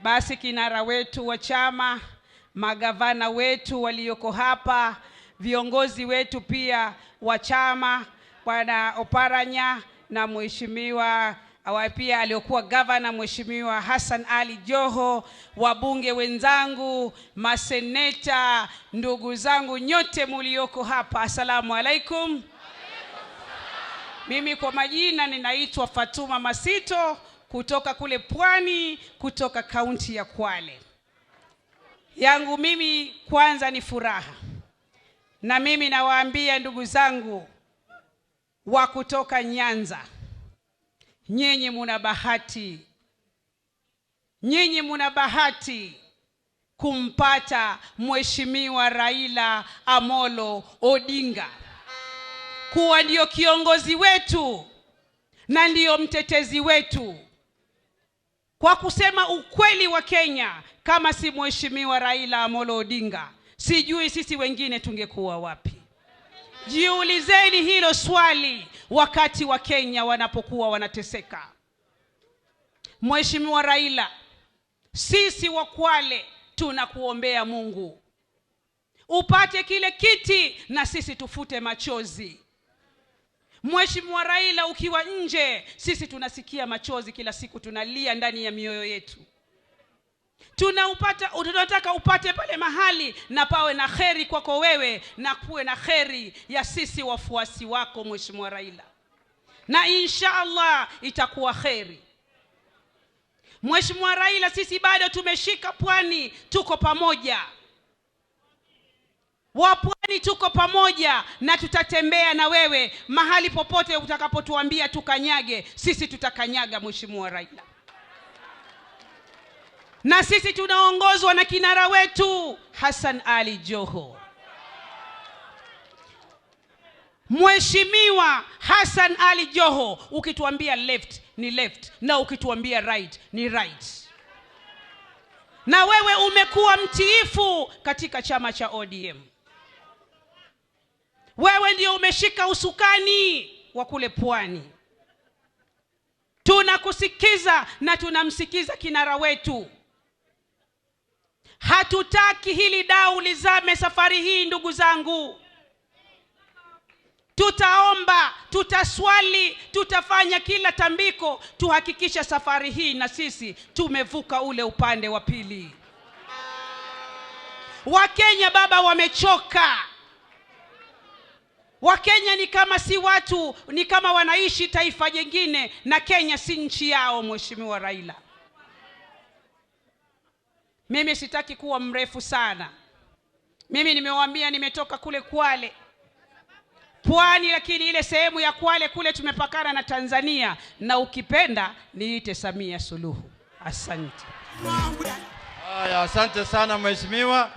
Basi kinara wetu wa chama, magavana wetu walioko hapa, viongozi wetu pia wa chama, Bwana Oparanya na mheshimiwa awa pia aliyokuwa gavana Mheshimiwa Hassan Ali Joho, wabunge wenzangu, maseneta, ndugu zangu nyote mulioko hapa, asalamu alaikum. Mimi kwa majina ninaitwa Fatuma Masito kutoka kule Pwani, kutoka kaunti ya Kwale. Yangu mimi kwanza ni furaha, na mimi nawaambia ndugu zangu wa kutoka Nyanza, nyinyi muna bahati, nyinyi muna bahati kumpata Mheshimiwa Raila Amolo Odinga kuwa ndiyo kiongozi wetu na ndiyo mtetezi wetu. Kwa kusema ukweli wa Kenya, kama si Mheshimiwa Raila Amolo Odinga, sijui sisi wengine tungekuwa wapi. Jiulizeni hilo swali wakati wa Kenya wanapokuwa wanateseka. Mheshimiwa Raila, sisi wa Kwale tunakuombea Mungu upate kile kiti na sisi tufute machozi. Mheshimiwa Raila, ukiwa nje, sisi tunasikia machozi kila siku, tunalia ndani ya mioyo yetu. Tunataka upate pale mahali na pawe na kheri kwako wewe na kuwe na kheri ya sisi wafuasi wako Mheshimiwa Raila, na insha Allah itakuwa kheri. Mheshimiwa Raila, sisi bado tumeshika pwani, tuko pamoja. Wapwani tuko pamoja na tutatembea na wewe mahali popote utakapotuambia tukanyage, sisi tutakanyaga Mheshimiwa Raila. Na sisi tunaongozwa na kinara wetu Hassan Ali Joho. Mheshimiwa Hassan Ali Joho, ukituambia left ni left na ukituambia right ni right. Na wewe umekuwa mtiifu katika chama cha ODM. Wewe ndio umeshika usukani wa kule Pwani. Tunakusikiza na tunamsikiza kinara wetu. Hatutaki hili dau lizame safari hii, ndugu zangu. Tutaomba, tutaswali, tutafanya kila tambiko tuhakikisha safari hii na sisi tumevuka ule upande wa pili. Wakenya baba wamechoka. Wakenya ni kama si watu, ni kama wanaishi taifa jingine na Kenya si nchi yao. Mheshimiwa Raila, mimi sitaki kuwa mrefu sana. Mimi nimewaambia nimetoka kule Kwale Pwani, lakini ile sehemu ya Kwale kule tumepakana na Tanzania, na ukipenda niite Samia Suluhu. Asante. Haya, asante sana mheshimiwa.